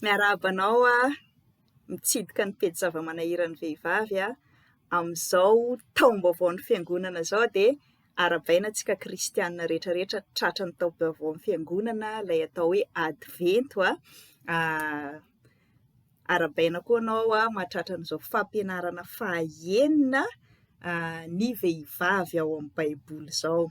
Miarahaba anao aho mitsidika ny pejy zava-manahiran'ny vehivavy amin'izao taom-baovaon'ny fiangonana izao dia arahabaina antsika kristianina rehetra rehetra tratra ny taom-baovaon'ny fiangonana ilay atao hoe advento. Arahabaina koa anao mahatratra an'izao fampianarana fahaenina ny vehivavy ao amin'ny baiboly izao.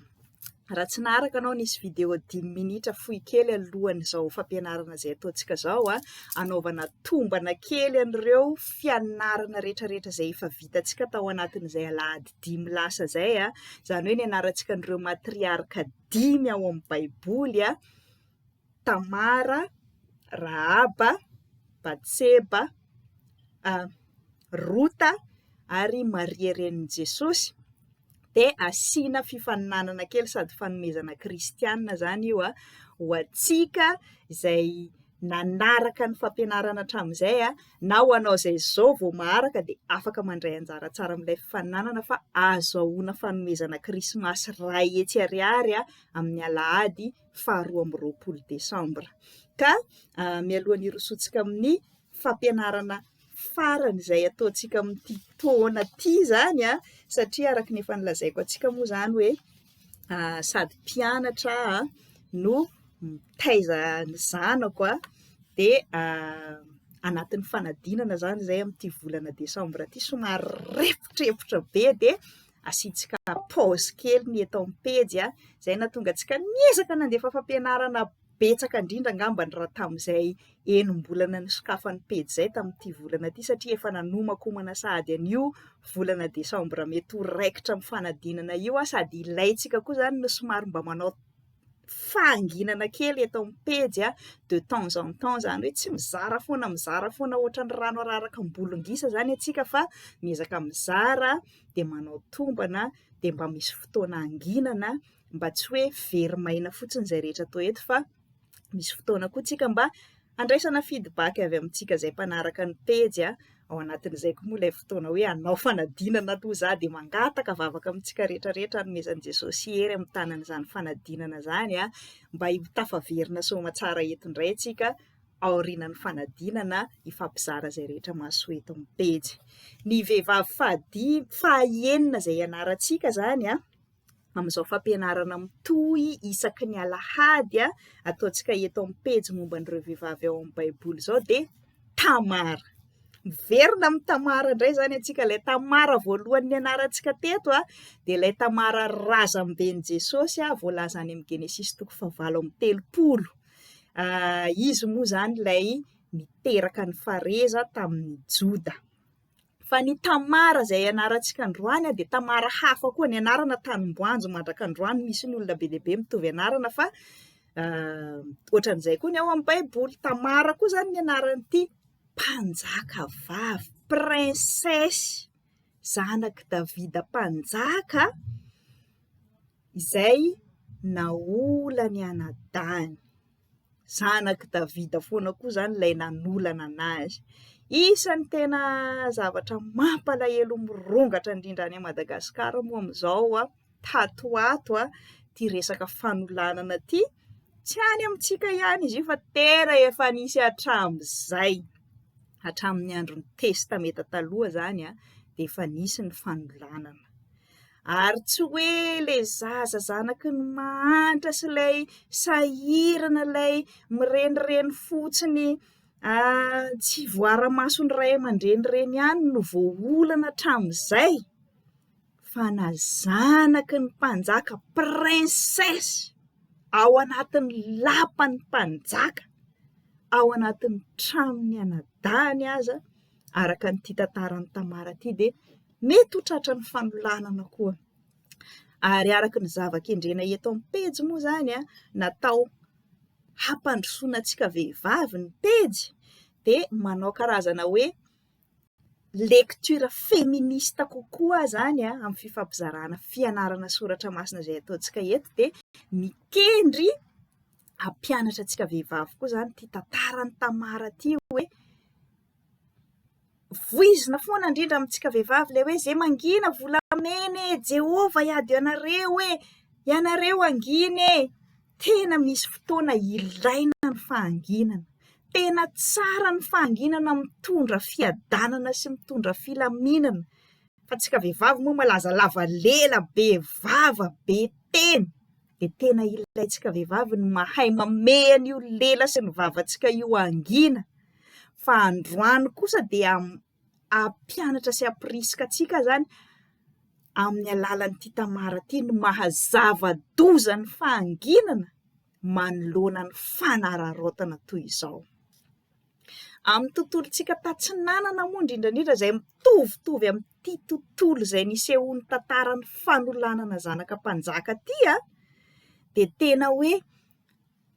Raha tsy naharaka anao nisy vidéo dimy minitra fohy kely alohan'izao fampianarana izay ataontsika izao, hanaovana tombana kely an'ireo fianarana rehetrarehetra izay efa vitantsika tao anatin'izay alahady dimy lasa izay, izany hoe nianarantsika an'ireo matriarka dimy ao amin'ny baiboly, Tamara, Rahaba, Batseba, Rota ary Maria renin'i Jesosy. Dia asiana fifaninanana kely sady fanomezana kristiana izany io ho antsika izay nanaraka ny fampianarana hatramin'izay na ho anao izay izao vao maharaka dia afaka mandray anjara tsara amin'ilay fifaninanana fa ahazoana fanomezana krismasy iray hetsy ariary amin'ny alahady faharoa amby roapolo desambra. Ka mialohan'ny hirosoantsika amin'ny fampianarana farany izay ataontsika amin'ity taona ity izany an, satria araka ny efa nolazaiko antsika moa izany hoe sady mpianatra aho no mitaiza ny zanako an, dia anatin'ny fanadinana izany izahay amin'ity volana desambra ity, somary repotrepitra be dia asiantsika pause kely ny eto amin'ny pejy an, izay nahatonga antsika niezaka nandefa fampianarana betsaka indrindra angamba ny raha tamin'izay enim-bolana nisokafan'ny pejy izay tamin'ity volana ity satria efa nanomankomana sahady an'io volana desambra mety ho raikitra amin'ny fanadinana io aho sady ilaintsika koa izany ny somary mba manao fahanginana kely eto amin'ny pejy de temps en temps izany hoe tsy mizara foana mizara foana ohatran'ny rano araraka am-bolongisa izany isika fa miezaka mizara dia manao tombana dia mba misy fotoana hanginana mba tsy hoe very maina fotsiny izay rehetra atao eto fa misy fotoana koa tsika mba handraisana feedback avy amintsika izay mpanaraka ny pejy a, ao anatin'izay koa moa ilay fotoana hoe hanao fanadinana aloha za dia mangataka vavaka amintsika rehetra rehetra hanomezan'i Jesosy hery amin'ny tanana izany fanadinana izany a, mba ho tafaverina soamatsara eto indray tsika aorianan'ny fanadinana hifampizara izay rehetra mahasoa eto amin'ny pejy. Ny vehivavy fahadimy fahaenina izay ianarantsika izany a, amin'izao fampianarana mitohy isaky ny alahady ataontsika eto amin'ny pejy momba an'ireo vehivavy ao amin'ny baiboly izao dia Tamara. Miverina amin'i Tamara indray izany antsika, ilay Tamara voalohany nianarantsika teto dia ilay Tamara razamben'i Jesosy voalaza any amin'ny Genesisy toko fahavalo amby telopolo. Izy moa izany ilay niteraka an'i Fareza tamin'i Joda. Fa ny Tamara izay ianarantsika androany dia Tamara hafa koa, ny anarana tanim-boanjo mandraka androany misy ny olona be dia be mitovy anarana fa ohatran'izay koa ny ao amin'ny baiboly. Tamara koa izany ny anaran'ity mpanjaka vavy, princesse, zanak'i Davida mpanjaka izay naolan'ny anadahiny. Zanak'i Davida foana koa izany ilay nanolana an'azy. Isan'ny tena zavatra mampalahelo mirongatra indrindra any Madagasikara moa amin'izao tato ho ato ity resaka fanolanana ity. Tsy any amintsika ihany izy io fa tena efa nisy hatramin'izay. Hatramin'ny andron'ny testamenta taloha izany dia efa nisy ny fanolanana. Ary tsy hoe ilay zaza zanaky ny mahantra sy ilay sahirana, ilay mirenireny fotsiny tsy voara-mason'ny ray aman-dreny ireny ihany no voaolana hatramin'izay fa na zanaky ny mpanjaka, princesse, ao anatin'ny lapan'ny mpanjaka, ao anatin'ny tranon'ny anadahiny aza, araka an'ity tantaran'i Tamara ity dia mety ho tratran'ny fanolanana koa. Ary araka ny zava-kendrena eto amin'ny pejy moa izany, natao hampandrosoana antsika vehivavy ny pejy dia manao karazana hoe lecture féministe kokoa izany amin'ny fifampizarana fianarana soratra masina izay ataontsika eto dia mikendry hampianatra antsika vehivavy koa izany ity tantaran'i Tamara ity hoe Voizina foana indrindra amintsika vehivavy ilay hoe izay mangina volamena e, Jehovah hiady anareo e, ianareo hangina e. Tena misy fotoana ilaina ny fahanginana. Tena tsara ny fahanginana mitondra fiadanana sy mitondra filaminana. Fa tsika vehivavy moa malaza lava lela, be vava, be teny. Dia tena ilaintsika vehivavy ny mahay mamehy an'io lela sy ny vavantsika io hangina. Fa androany kosa dia hampianatra sy hampirisika antsika izany amin'ny alalan'ity Tamara ity ny maha zava-doza ny fahanginana manoloana ny fanararaotana toy izao. Amin'ny tontolontsika tatsinanana moa indrindra indrindra izay mitovitovy amin'ity tontolo izay nisehoan'ny tantaran'ny fanolanana zanaka mpanjaka ity dia tena hoe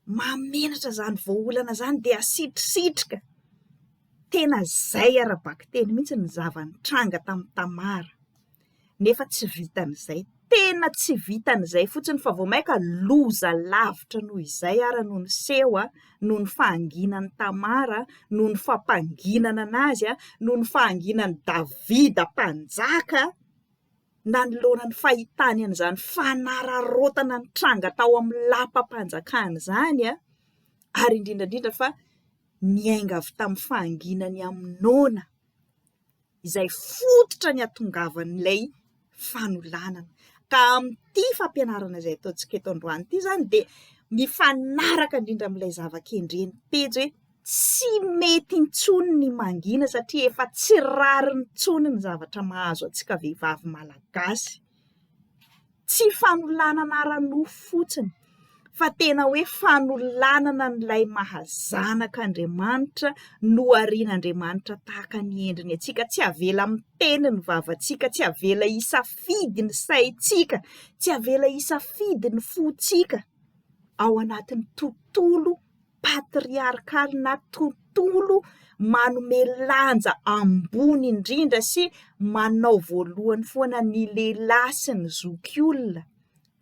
mahamenatra izany voaolana izany dia asitrisitrika. Tena izay ara-bakiteny mihitsy ny zava-nitranga tamin'i Tamara. Nefa tsy vitan'izay, tena tsy vitan'izay fotsiny fa vao mainka loza lavitra noho izay ara no niseho noho ny fahanginan'i Tamara, noho ny fampanginana an'azy, noho ny fahanginan'i Davida mpanjaka nanoloana ny fahitany an'izany fanararaotana nitranga tao amin'ny lapam-panjakana izany ary indrindra indrindra fa niainga avy tamin'ny fahanginan'i Amnona. izay fototra niatongavan'ilay fanolanana. Ka amin'ity fampianarana izay ataontsika eto androany ity izany dia mifanaraka indrindra amin'ilay zava-kendren'ny pejy hoe tsy mety intsony ny mangina satria efa tsy rariny intsony ny zavatra mahazo antsika vehivavy malagasy. Tsy fanolanana ara-nofo fotsiny fa tena hoe fanolanana an'ilay maha zanak'Andriamanitra, noharian'Andriamanitra tahaka ny endriny antsika. Tsy avela miteny ny vavantsika, tsy avela hisafidy ny saintsika, tsy avela hisafidy ny fontsika ao anatin'ny tontolo patriarkaly na tontolo manome lanja ambony indrindra sy manao voalohany foana ny lehilahy sy ny zokiolona.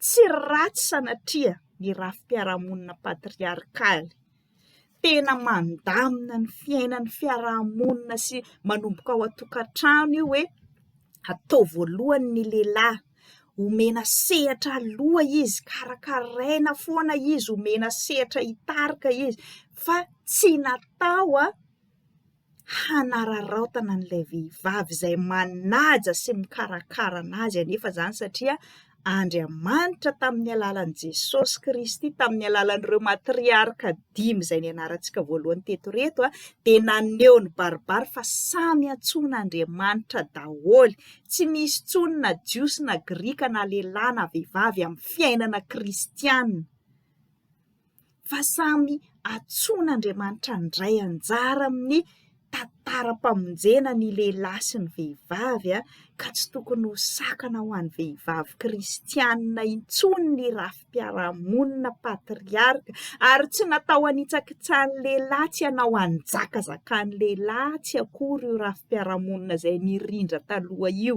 Tsy ratsy sanatria ny rafi-piarahamonina patriarkaly. Tena mandamina ny fiainan'ny fiarahamonina sy manomboka ao an-tokantrano io hoe atao voalohany ny lehilahy. Omena sehatra aloha izy, karakaraina foana izy, omena sehatra hitarika izy fa tsy natao hanararaotana an'ilay vehivavy izay manaja sy mikarakara an'azy anefa izany satria Andriamanitra tamin'ny alalan'i Jesosy Kristy, tamin'ny alalan'ireo matriarka dimy izay nianarantsika voalohany teto ireto dia naneho nibaribary fa samy antsoin'Andriamanitra daholo. Tsy misy intsony na Jiosy na Grika na lehilahy na vehivavy amin'ny fiainana kristiana fa samy antsoin'Andriamanitra handray anjara amin'ny tantaram-pamonjena ny lehilahy sy ny vehivavy ka tsy tokony ho sakana ho an'ny vehivavy kristiana intsony ny rafi-piarahamonina patriarka ary tsy natao hanitsakitsahan'ny lehilahy tsy hanao hanjakazakan'ny lehilahy tsy akory io rafi-piarahamonina izay nirindra taloha io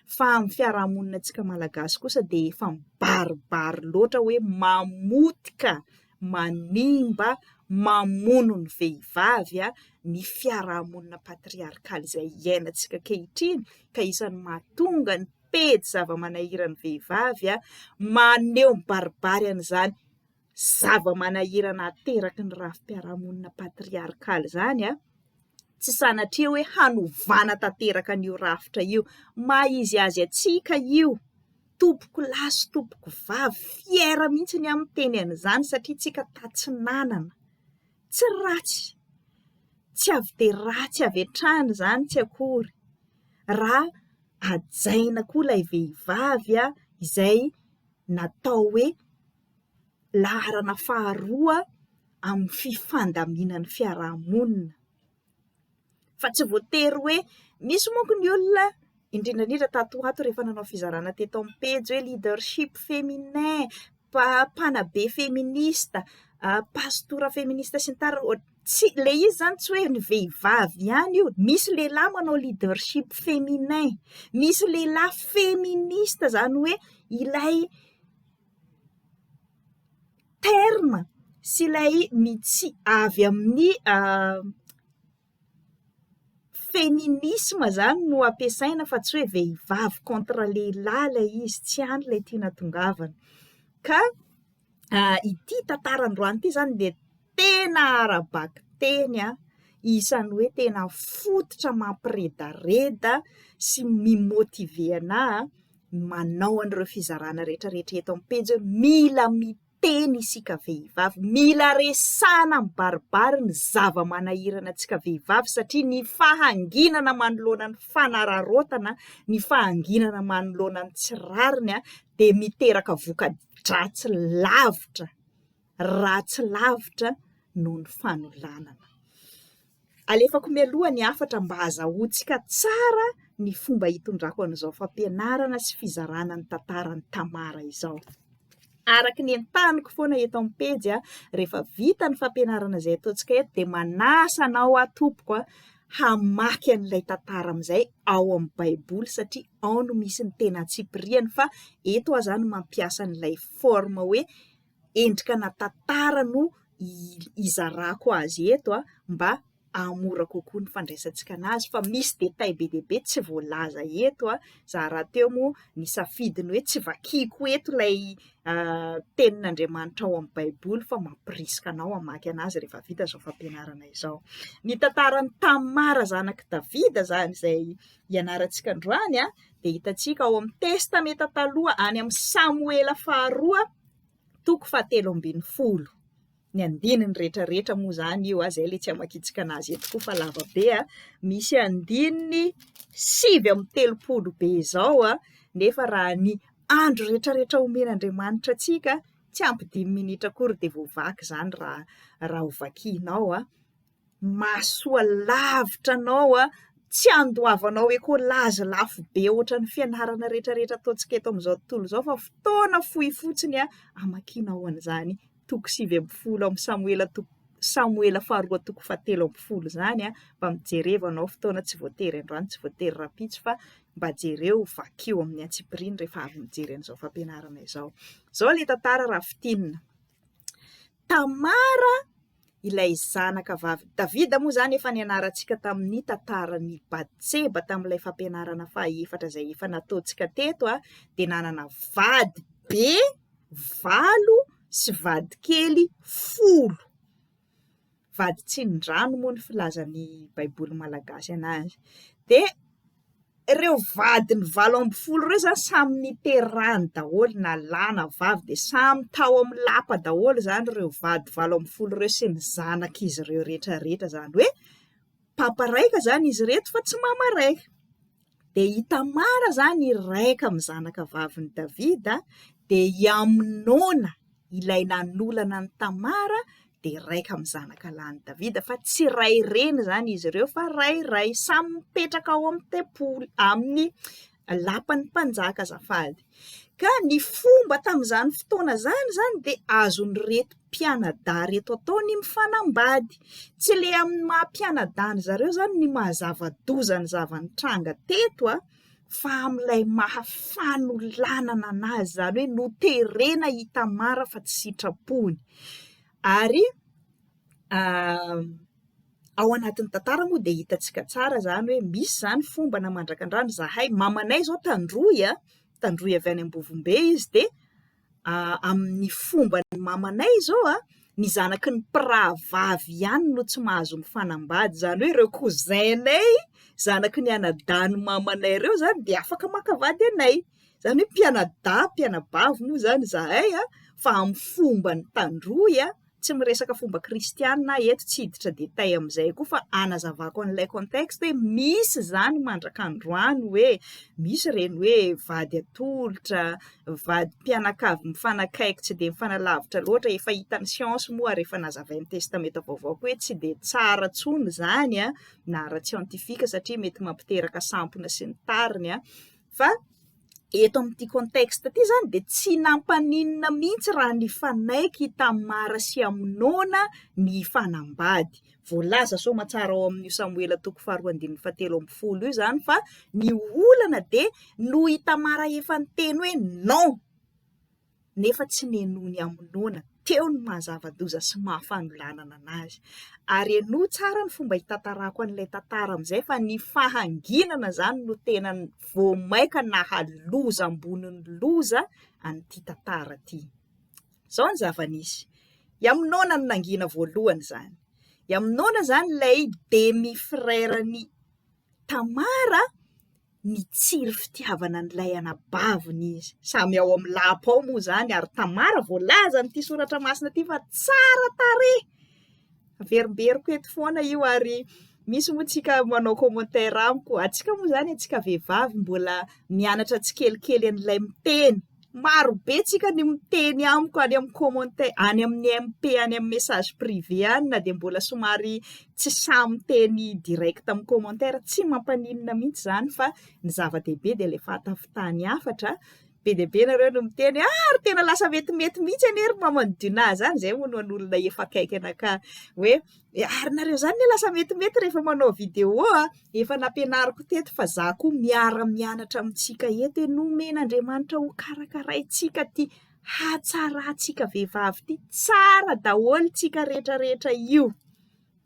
fa amin'ny fiarahamonina antsika malagasy kosa dia efa mibaribary loatra hoe mamotika manimba mamono ny vehivavy ny fiarahamonina patriarkaly izay iainantsika ankehitriny ka isan'ny mahatonga ny pejy zava-manahiran'ny vehivavy maneho mibaribary an'izany zava-manahirana ateraky ny rafi-piarahamonina patriarkaly izany, tsy sanatria hoe hanovana tanteraka an'io rafitra io, maha izy azy antsika io, tompoko lahy sy tompoko vavy, fier mihitsy aho miteny an'izany satria tsika tatsinanana, tsy ratsy, tsy avy dia ratsy avy hatrany izany tsy akory raha hajaina koa ilay vehivavy izay natao hoe laharana faharoa amin'ny fifandaminan'ny fiarahamonina. Fa tsy voatery hoe misy manko ny olona indrindra indrindra tato ho ato rehefa nanao fizarana teto amin'ny pejy hoe leadership féminin, mpanabe feminista, pastora feminista sy ny tariny. Tsy, ilay izy izany tsy hoe ny vehivavy ihany io, misy lehilahy manao leadership féminin, misy lehilahy feminista izany hoe ilay terme sy ilay mitsi- avy amin'ny féminisme izany no ampiasaina fa tsy hoe vehivavy contre lehilahy ilay izy, tsy any ilay tiana hatongavana. Ka ity tantara androany ity izany dia tena ara-bakiteny. miteny an, isan'ny hoe tena fototra mampiredareda sy mi-motiver anà manao an'ireo fizarana rehetrarehetra eto amin'ny pejy hoe mila miteny isika vehivavy, mila resahana mibaribary ny zava-manahirana antsika vehivavy satria ny fahanginana manoloana ny fanararaotana, ny fahanginana manoloana ny tsy rariny dia miteraka voka-dratsy lavitra. ratsy lavitra noho ny fanolanana. Alefako mialoha ny hafatra mba hazahoantsika tsara ny fomba hitondrako an'izao fampianarana sy fizarana ny tantaran'i Tamara izao. Araka ny entaniko foana eto amin'ny pejy, rehefa vita ny fampianarana izay ataontsika eto dia manasa anao aho tompoko hamaky an'ilay tantara amin'izay ao amin'ny baiboly satria ao no misy ny tena antsipiriany fa eto aho izany mampiasa an'ilay forme hoe endrika na tantara no izarako azy eto mba hahamora kokoa ny fandraisantsika anazy fa misy détail be dia be tsy voalaza eto, za rahateo moa nisafidy ny hoe tsy vakiako eto ilay tenin'Andriamanitra ao amin'ny baiboly fa mampirisika anao hamaky anazy rehefa vita izao fampianarana izao. Ny tantaran'i Tamara zanak'i Davida izany izay ianarantsika androany dia hitantsika ao amin'ny Testamenta Taloha any amin'ny Samoela faharoa toko fahatelo ambin'ny folo. Ny andininy rehetrarehetra moa izany io, izay ilay tsy hamakiantsika anazy eto koa fa lava be. Misy andininy 39 be izao, nefa raha ny andro rehetrarehetra omen'Andriamanitra antsika, tsy ampy dimy minitra akory dia voavaky izany raha raha ho vakianao. Mahasoa lavitra anao, tsy andoavanao ekolazy lafo be ohatran'ny fianarana rehetrarehetra ataontsika eto amin'izao tontolo izao fa fotoana fohy fotsiny hamakianao an'izany toko 19 amin'ny Samoela toko Samoela faharoa toko fahatelo ambin'ny folo izany, mba mijereva anao fotoana tsy voatery androany, tsy voatery rahampitso fa mba jereo, vakio amin'ny antsipiriany rehefa avy mijery an'izao fampianarana izao. Izao ilay tantara raha fintinina. Tamara ilay zanaka vavy. Davida moa izany efa nianarantsika tamin'ny tantaran'i Batseba tamin'ilay fampianarana fahaefatra izay efa nataontsika teto dia nanana vady be valo sy vady kely folo. Vady tsinondrano moa ny filazan'ny baiboly malagasy anazy. Dia ireo vadiny 18 ireo izany samy niterahany daholo na lahy na vavy dia samy tao amin'ny lapa daholo izany ireo vady 18 ireo sy ny zanak'izy ireo rehetra rehetra izany hoe papa raika izany izy ireto fa tsy mama raika. Dia i Tamara izany iraika amin'ny zanaka vavin'i Davida, dia i Amnona ilay nanolana an'i Tamara dia iraika amin'ny zanaka lahin'i Davida, fa tsy ray reny izany izy ireo fa ray ray, samy mipetraka ao amin'ny tempoly, amin'ny lapan'ny mpanjaka azafady. Ka ny fomba tamin'izany fotoana izany izany dia azon'ireto mpianadahy ireto atao ny mifanambady. Tsy ilay amin'ny maha mpianadahy an-dry zareo izany ny maha zava-doza ny zava-nitranga teto fa amin'ilay maha fanolanana an'azy, izany hoe noterena i Tamara fa tsy sitrapony. Ary ao anatin'ny tantara moa dia hitantsika tsara izany hoe misy izany fomba na mandrakandrano izahay, mamanay izao Tandroy a, Tandroy avy any Ambovombe izy dia amin'ny fomban'ny mamanay izao a, ny zanaky ny mpirahavavy ihany no tsy mahazo mifanambady, izany hoe ireo cousin-nay zanaky ny anadahin'ny mamanay ireo izany dia afaka maka vady anay, izany hoe mpianadahy, mpianabavy moa izany izahay a, fa amin'ny fomban'ny Tandroy a, Tsy miresaka fomba kristianina aho eto, tsy hiditra détail amin'izay koa fa hanazavako an'ilay contexte hoe misy izany mandrak'androany hoe misy ireny hoe vady atolotra, vady mpianakavy mifanakaiky tsy dia mifanalavitra loatra, efa hitan'ny siansa moa ary efa nazavain'ny testamenta vaovao koa hoe tsy dia tsara intsony izany na ara-tsiantifika satria mety mampiteraka sampona sy ny tariny fa eto amin'ity contexte ity izany dia tsy nampaninona mihitsy raha nifanaiky i Tamara sy Amnona ny hifanambady. Voalaza soamatsara ao amin'io Samoela toko faharoa andininy fahatelo ambin'ny folo io izany fa ny olana dia noho i Tamara efa niteny hoe non. nefa tsy nenoin'i Amnona, teo ny maha zava-doza sy maha fanolanana anazy. Ary henoy tsara ny fomba hitantarako an'ilay tantara amin'izay fa ny fahanginana izany no tena vao mainka naha loza ambonin'ny loza an'ity tantara ity. Izao ny zava-nisy, i Amnona no nangina voalohany izany. I Amnona izany ilay demi-frère-n'i Tamara, nitsiry fitiavana an'ilay anabaviny izy. Samy ao amin'ny lapa ao moa izany ary Tamara voalazan'ity soratra masina ity fa tsara tarehy. Averimberiko eto foana io ary misy moa tsika manao commentaire amiko, antsika moa izany antsika vehivavy mbola mianatra tsikelikely an'ilay miteny. Maro be tsika ny miteny amiko any amin'ny commentaire, any amin'ny MP, any amin'ny message privé any na dia mbola somary tsy sahy miteny direct amin'ny commentaire, tsy mampaninona mihitsy izany fa ny zava-dehibe dia ilay fahatafitany hafatra. Be dia be nareo no miteny hoe ah ry tena lasa metimety mihitsy anie ry maman'i Duna zany, izay moa no an'olona efa akaiky anakahy hoe ary nareo zany anie lasa metimety rehefa manao vidéo a! Efa nampianariko teto fa za koa miara mianatra amintsika eto hoe nomen'Andriamanitra ho karakaraintsika ity hatsarantsika vehivavy ity, tsara daholo tsika rehetra rehetra io.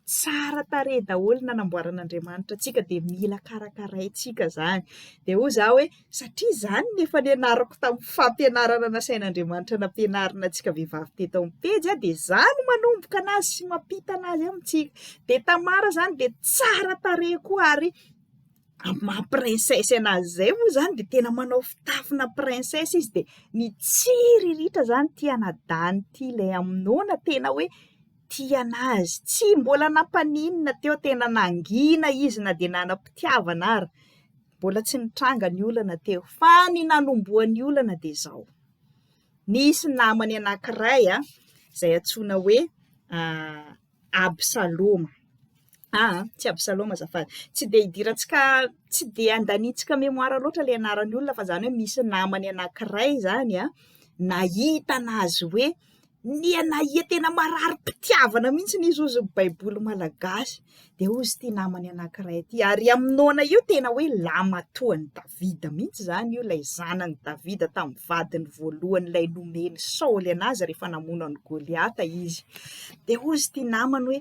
Tsara tarehy daholo nanamboaran'Andriamanitra antsika dia mila karakaraintsika izany. Dia hoy izaho hoe satria izany no efa nianarako tamin'ny fampianarana nasain'Andriamanitra nampianarina antsika vehivavy teto amin'ny pejy dia izaho no manomboka an'azy sy mampita an'azy amintsika. Dia Tamara izany dia tsara tarehy koa ary amin'ny maha princesse an'azy izay moa izany dia tena manao fitafina princesse izy dia mitsiriritra izany ity anadahiny ity ilay Amnona tena hoe tia an'azy, tsy mbola nampaninona teo, tena nangina izy na dia nanam-pitiavana ary, mbola tsy nitranga ny olana teo, fa ny nanombohan'ny olana dia izao, nisy namany anankiray izay antsoina hoe Absaloma, aa tsy Absaloma azafady, tsy dia idirantsika, tsy dia andaniantsika mémoire loatra ilay anaran'ny olona fa izany hoe misy namany anankiray izany nahita an'azy hoe Niha nahia tena mararim-pitiavana mihitsy izy hozy ny baiboly malagasy. Dia hozy ity namany anankiray ity, ary Amnona io tena hoe lahimatoan'i Davida mihitsy izany io, ilay zanan'i Davida tamin'ny vadiny voalohany ilay nomen'i Saoly an'azy rehefa namono an'i Goliata izy. Dia hozy ity namany hoe,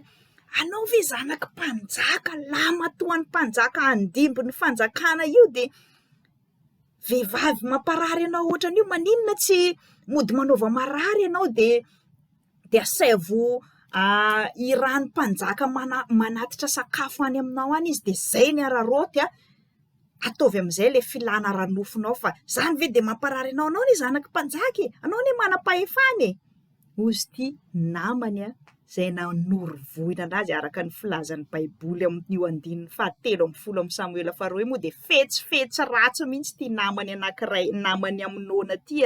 anao ve zanaky mpanjaka, lahimatoan'ny mpanjaka handimby ny fanjakana io dia vehivavy mamparary anao ohatran'io maninona tsy mody manaova marary ianao de de asaivo irahan'ny mpanjaka mana- manatitra sakafo any aminao any izy de zay ny araraoty an, ataovy amin'izay le filana ara-nofonao fa zany ve de mamparary anao, anao anie zanaky mpanjaka e, anao anie manam-pahefana e. Hozy ity namany izay nanoro vohina anazy araka ny filazan'ny Baiboly amin'io andininy fahatelo ambin'ny folo amin'ny Samoela faharoa io moa dia fetsifetsy ratsy mihitsy ity namany anankiray, naman'i Amnona ity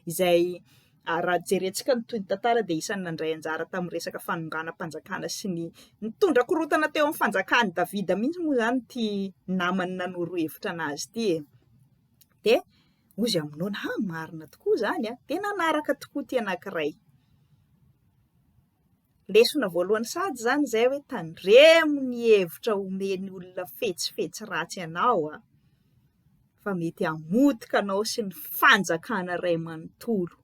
izay raha jerentsika ny tohin'ny tantara dia isan'ny nandray anjara tamin'ny resaka fanonganam-panjakana sy ny nitondra korontana teo amin'ny fanjakan'i Davida mihitsy moa izany ity namany nanoro hevitra anazy ity e. Dia Hozy Amnona, ha marina tokoa izany an! Dia nanaraka tokoa ity anankiray. Lesona voalohany sady izany izay hoe tandremo ny hevitra omen'ny olona fetsifetsy ratsy anao an! Fa mety hamotika anao sy ny fanjakana iray manontolo.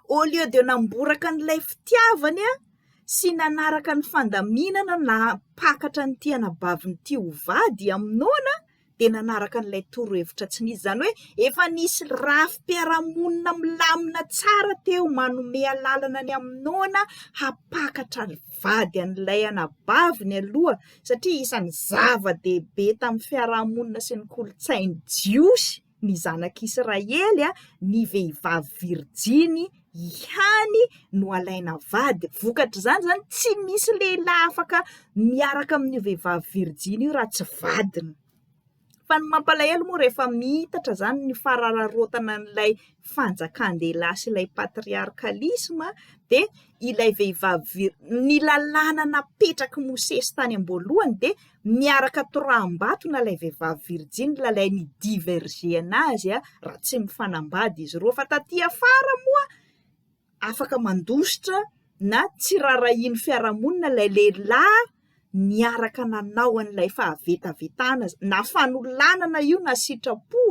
Au lieu de namboraka an'ilay fitiavany an, sy nanaraka ny fandaminana nampakatra an'ity anabaviny ity ho vady i Amnona, dia nanaraka an'ilay torohevitra tsy nisy. Izany hoe efa nisy rafi-piarahamonina milamina tsara teo manome alalana an'i Amnona hampakatra ny vady an'ilay anabaviny aloha satria isan'ny zava-dehibe tamin'ny fiarahamonina sy ny kolontsain'ny Jiosy ny zanak'Israely ny vehivavy virjiny ihany no alaina vady. Vokatr'izany izany tsy misy lehilahy afaka miaraka amin'io vehivavy virjiny io raha tsy vadiny. Fa ny mampalahelo moa rehefa miitatra izany ny farararaotana an'ilay fanjakan-dehilahy sy ilay patriarkalisma dia ilay vehivavy vir-, ny lalàna napetrak'i Mosesy tany am-boalohany dia miaraka toraham-bato na ilay vehivavy virjiny na ilay ni-diverger anazy raha tsy mifanambady izy roa fa taty afara moa afaka mandositra na tsy rarahian'ny fiarahamonina ilay lehilahy niaraka nanao an'ilay fahavetavetana na fanolanana io na sitrapo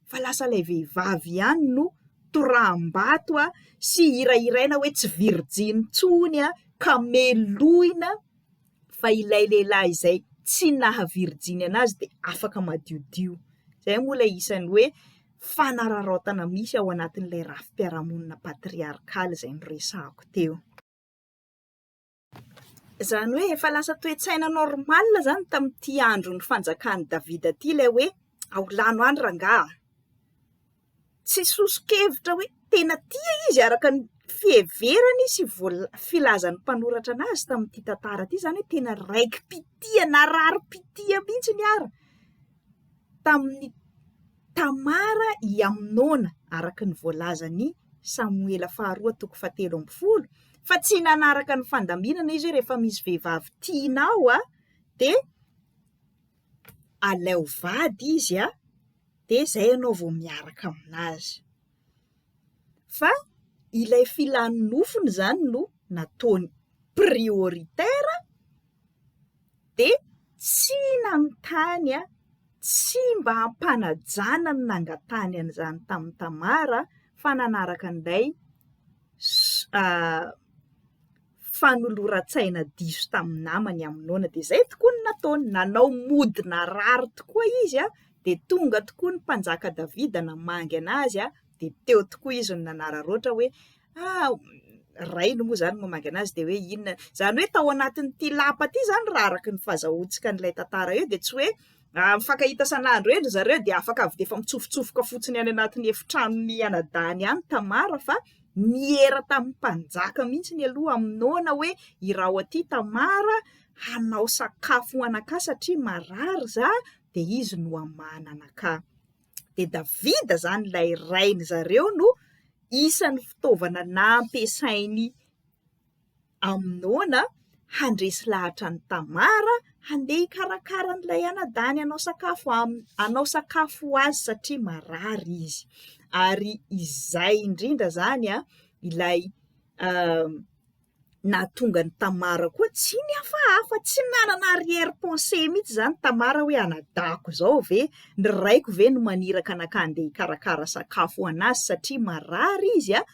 fa lasa ilay vehivavy ihany no toraham-bato sy hirahiraina hoe tsy virjiny intsony ka melohina fa ilay lehilahy izay tsy naha virjiny anazy dia afaka madiodio. Izay moa ilay isan'ny hoe fanararaotana misy ao anatin'ilay rafi-piarahamonina patriarkaly izay noresahako teo. Izany hoe efa lasa toe-tsaina normal izany tamin'ity andron'ny fanjakan'i Davida ity ilay hoe aolano any rangaha a! Tsy soso-kevitra hoe tena tia izy araka ny fiheverany sy voala- filazan'ny mpanoratra anazy tamin'ity tantara ity izany hoe tena raiki-pitia, nararim-pitia mihitsy ary tamin'i Tamara i Amnona, araka ny voalazan'i Samoela faharoa toko fahatelo ambin'ny folo, fa tsy nanaraka ny fandaminana izy hoe rehefa misy vehivavy tianao dia alao vady izy dia izay ianao vao miaraka aminazy. Fa ilay filan'ny nofony izany no nataony prioritaire dia tsy nanontany, tsy mba ampanajana ny nangatahany an'izany tamin'i Tamara fa nanaraka an'ilay fanoloran-tsaina diso tamin'ny namany Amnona. Dia izay tokoa no nataony, nanao mody narary tokoa izy dia tonga tokoa ny mpanjaka Davida namangy an'azy dia teo tokoa izy no nanararaotra hoe ah, rainy moa izany mamangy an'azy dia hoe inona, izany hoe tao anatin'ity lapa ity izany raha araka ny fahazahoantsika an'ilay tantara eo dia tsy hoe mifankahita isan'andro eny ry zareo dia afaka avy dia efa mitsofotsofoka fotsiny any anatin'ny efitranon'ny anadahiny any Tamara fa niera tamin'ny mpanjaka mihitsy ny aloha Amnona hoe iraho aty Tamara hanao sakafo ho anakahy satria marary za dia izy no hamahana anakahy. Dia Davida izany ilay rainy zareo no isan'ny fitaovana nampiasain'i Amnona handresy lahatra an'i Tamara handeha hikarakara an'ilay anadahiny hanao sakafo aminy, hanao sakafo ho azy satria marary izy. Ary izay indrindra izany ilay nahatonga an'i Tamara koa tsy nihafahafa, tsy nanana arrière pensée mihitsy izany Tamara hoe anadahako izao ve, ny raiko ve no maniraka anakahy handeha hikarakara sakafo ho an'azy satria marary izy an,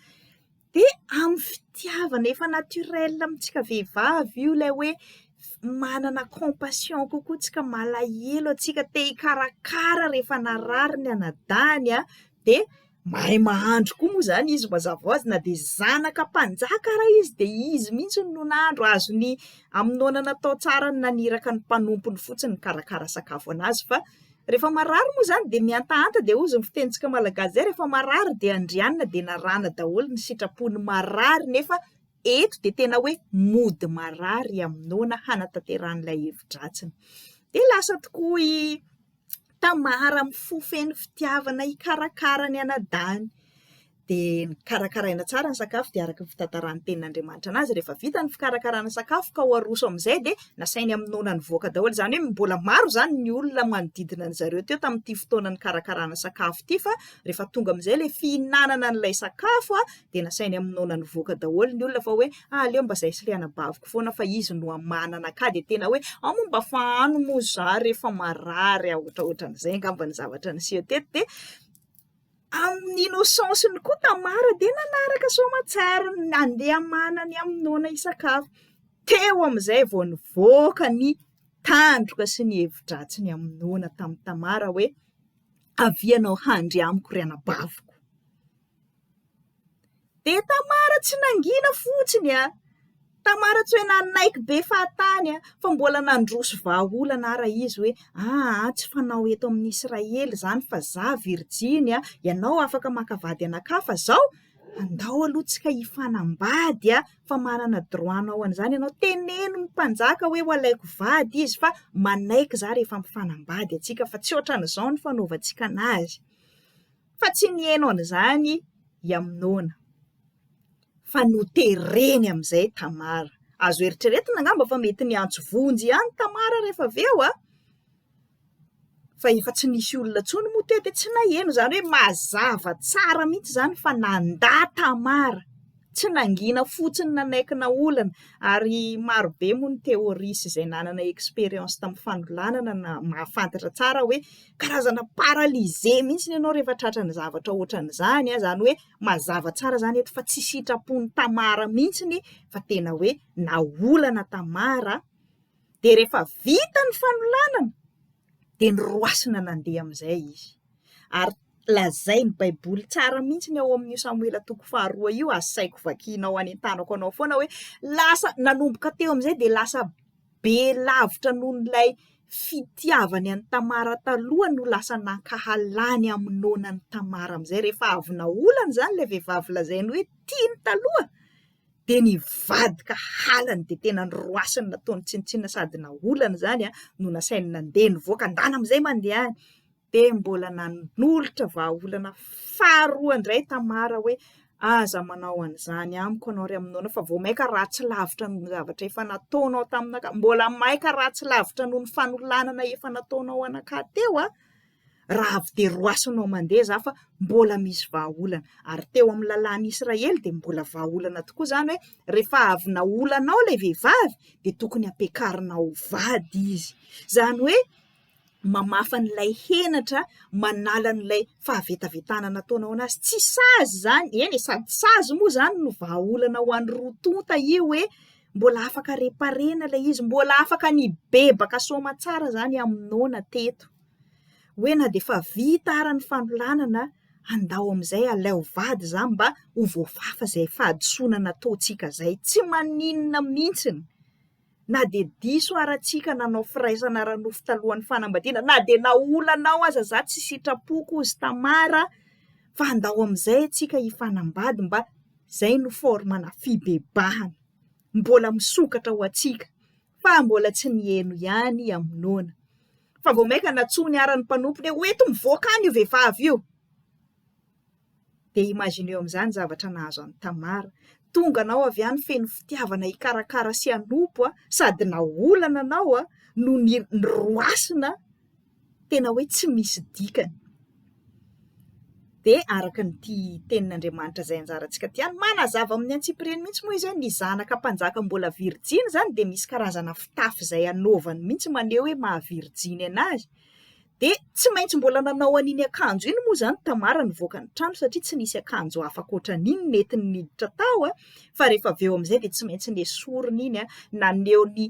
dia amin'ny fitiavana efa naturel amintsika vehivavy io ilay hoe manana compassion kokoa tsika, malahelo antsika, te hikarakara rehefa narary ny anadahiny an, dia Mahay mahandro koa moa izany izy mazava ho azy na dia zanaka mpanjaka ara izy dia izy mihitsy no nahandro, azon'i Amnona natao tsara ny naniraka ny mpanompony fotsiny nikarakara sakafo an'azy fa rehefa marary moa izany dia mihantahanta dia hozy ny fitenintsika malagasy izay rehefa marary dia andrianina dia narahana daholo ny sitrapon'ny marary nefa eto dia tena hoe mody marary i Amnona hanatanterahany ilay hevi-dratsiny. Dia lasa tokoa i Tamara amin'ny fo feno fitiavana hikarakara ny anadahiny. Dia nokarakaraina tsara ny sakafo dia araka ny fitantaran'ny tenin'Andriamanitra anazy, rehefa vita ny fikarakarana sakafo ka ho aroso amin'izay dia nasainy Amnona nivoaka daholo, izany hoe mbola maro izany ny olona manodidina an-dry zareo teo tamin'ity fotoana nikarakarana sakafo ity fa rehefa tonga amin'izay ilay fihinanana an'ilay sakafo dia nasainy Amnona nivoaka daholo ny olona fa hoe aleo mba zay sy le anabaviko foana fa izy no hamahana anakahy dia tena hoe ao moa mba fahano moa za rehefa marary aho ohatraohatran'izay angamba ny zavatra niseho teto dia amin'ny innocence-ny koa Tamara dia nanaraka soamatsara nandeha hamahana an'i Amnona hisakafo, teo amin'izay vao nivoaka ny tandroka sy ny hevi-dratsin'i Amnona tamin'i Tamara hoe avia ianao handry amiko ry anabaviko. Dia Tamara tsy nangina fotsiny a! Tamara tsy hoe nanaiky be fahatany a! Fa mbola nandroso vahaolana ara izy hoe aa tsy fanao eto amin'ny Israely izany fa za virjiny a! Ianao afaka maka vady anakahy fa zao andao aloha tsika hifanambady a! Fa manana droit hanao an'izany ianao, teneno ny mpanjaka hoe ho alaiko vady izy fa manaiky za rehefa mifanambady antsika fa tsy ohatran'izao ny fanaovantsika anazy. Fa tsy niheno an'izany i Amnona, fa notereny amin'izay Tamara. Azo eritreretina angamba fa mety niantso vonjy ihany Tamara rehefa avy eo, fa efa tsy nisy olona intsony moa teo dia tsy naheno. Izany hoe mazava tsara mihitsy izany fa nandà Tamara. Tsy nangina fotsiny nanaiky naolana ary maro be moa ny théorie sy izay nanana expérience tamin'ny fanolanana na mahafantatra tsara hoe karazana paralysé mihitsy ianao rehefa tratran'ny zavatra ohatran'izany an, izany hoe mazava tsara izany eto fa tsy sitrapon'i Tamara mihitsy fa tena hoe naolana Tamara dia rehefa vita ny fanolanana dia noroasina nandeha amin'izay izy ary. Lazain'ny Baiboly tsara mihitsy ny ao amin'io Samoela toko faharoa io, asaiko vakianao hanentanako anao foana hoe lasa nanomboka teo amin'izay dia lasa be lavitra noho ilay fitiavany an'i Tamara taloha no lasa nankahalany Amnona an'i Tamara amin'izay rehefa avy naolany izany ilay vehivavy lazainy hoe tiany taloha dia nivadika halany dia tena noroasiny nataony tsinontsinona sady naolany izany no nasainy nandeha nivoaka ndana amin'izay mandeha any. Dia mbola nanolotra vahaolana faharoa indray Tamara hoe, Aza manao an'izany amiko ianao ry Amnona, fa vao mainka ratsy lavitra noho ny zavatra efa nataonao taminakahy, mbola mainka ratsy lavitra noho ny fanolanana efa nataonao anakahy teo aho, raha avy dia roasinao mandeha izaho fa mbola misy vahaolana. Ary teo amin'ny lalàn'Israely dia mbola vahaolana tokoa izany hoe rehefa avy naolanao ilay vehivavy dia tokony hampiakarinao vady izy. Izany hoe mamafa an'ilay henatra, manala an'ilay fahavetavetana nataonao anazy. Tsy sazy izany, eny e, sady sazy moa izany no vahaolana ho an'ny roa tonta io hoe mbola afaka reparena ilay izy, mbola afaka nibebaka soamatsara izany Amnona teto. Hoe na dia efa vita ara ny fanolanana, andao amin'izay aleo vady za mba ho voafafa izay fahadisoana nataontsika izay. Tsy maninona mihitsiny. Na dia diso ara tsika nanao firaisana ara-nofo talohan'ny fanambadiana, na dia naolanao aza za tsy sitrapoko hozy Tamara fa andao amin'izay tsika hifanambady mba zay no forme-na fibebahana mbola misokatra ho antsika fa mbola tsy niheno ihany i Amnona fa vao maika nantsoiny ara ny mpanompony hoe hoento mivoaka any io vehivavy io. Dia imagineo amin'izany ny zavatra nahazo an'i Tamara. Tonga anao avy any feno fitiavana hikarakara sy hanompo sady naolana anao no niroasina tena hoe tsy misy dikany. Dia araka an'ity tenin'Andriamanitra izay anjarantsika ity ihany, manazava amin'ny antsipiriany mihitsy moa izy hoe ny zanaka mpanjaka mbola virjiny izany dia misy karazana fitafy izay anaovany mihitsy maneho hoe maha virjiny an'azy. Dia tsy maintsy mbola nanao an'iny akanjo iny moa izany Tamara nivoaka ny trano satria tsy nisy akanjo hafa ankoatran'iny nentiny niditra tao fa rehefa avy eo amin'izay dia tsy maintsy nesorina iny naneho ny